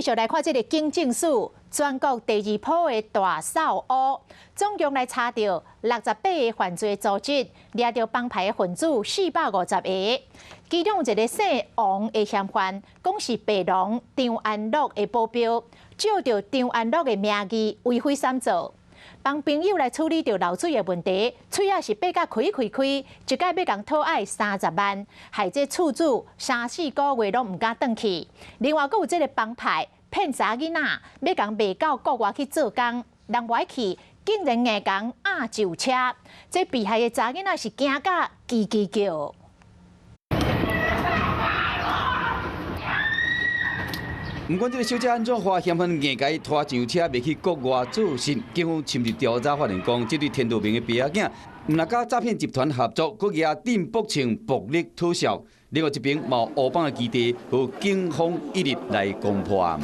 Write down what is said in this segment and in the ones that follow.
繼續來看這个警政署全國第二波的大掃烏，總共來查著68個犯罪組織，掠著幫派的分子450個。其中有一个姓王的嫌犯，講是白龍張安樂的保鏢，借著張安樂的名義為非三做，幫朋友來處理著漏水的問題，喙仔是擘甲開開開，一擺欲共討愛30萬，害這厝主三四個月攏毋敢轉去。另外，閣有這个幫派騙查囡仔，欲共賣到國外去做工，人無愛去，竟然硬共押上車。這被害的查囡仔是驚甲吱吱叫。毋管這个小姐按怎話，嫌犯硬共伊拖上車，賣去國外做事。警方深入調查發現，講這對天道盟的爸仔囝，毋但佮詐騙集團合作，閣舉鎮卜槍暴力討數。另外一邊，嘛有烏幫的基地，予警方一日來攻破。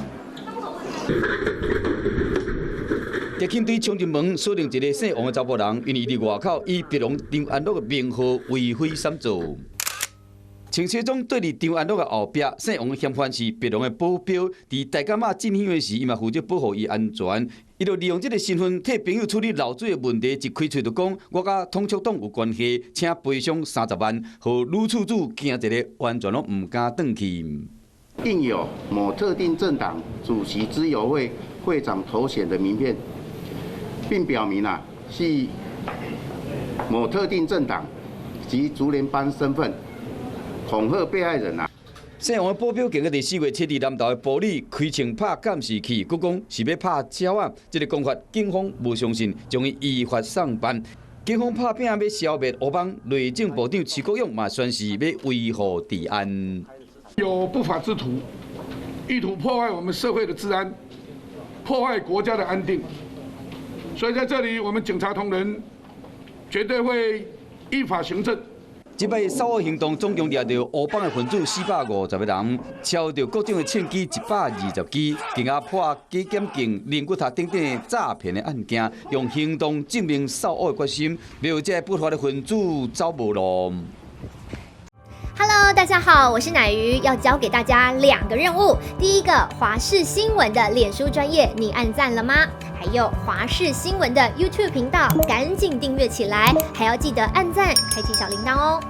特警隊衝入門鎖定一个姓王的查埔人，因為伊佇外口以白龍張安樂的名號為非三做。清水總對佇張安樂的後壁，姓王的嫌犯是白龍的保鏢，佇大甲媽進香的時，伊嘛負責保護伊安全。伊就利用這个身份替朋友處理漏水的問題，一開喙就講我佮統促黨有關係，請賠償30萬，予女厝主驚一个完全攏毋敢轉去。印有某特定政黨主席之友會會長頭銜的名片，並表明啊係某特定政黨及竹聯幫身份。恐嚇被害人啊！姓王的保鏢，今個佇4月7日南投的埔里開槍拍監視器，閣講是欲拍鳥仔。這个講法，警方無相信，將伊依法送辦。警方拍拚欲消滅烏幫，內政部長徐國勇嘛宣示欲維護治安。有不法之徒，意圖破壞我們社會的治安，破壞國家的安定。所以在這裡，我們警察同仁絕對會依法行政。這擺掃黑行動總共掠著烏幫的分子450個人，抄著各種的槍支120支，更加破假檢鏡、靈骨塔等等詐騙的案件，用行動證明掃黑的決心，欲予這不法的分子走無路。 Hello，大家好，我是乃瑜，要交給大家兩個任務。第一個，華視新聞的臉書專頁，你按讚了嗎？還有華視新聞的 YouTube 頻道，趕緊訂閱起來，還要記得按讚，開啟小鈴鐺哦。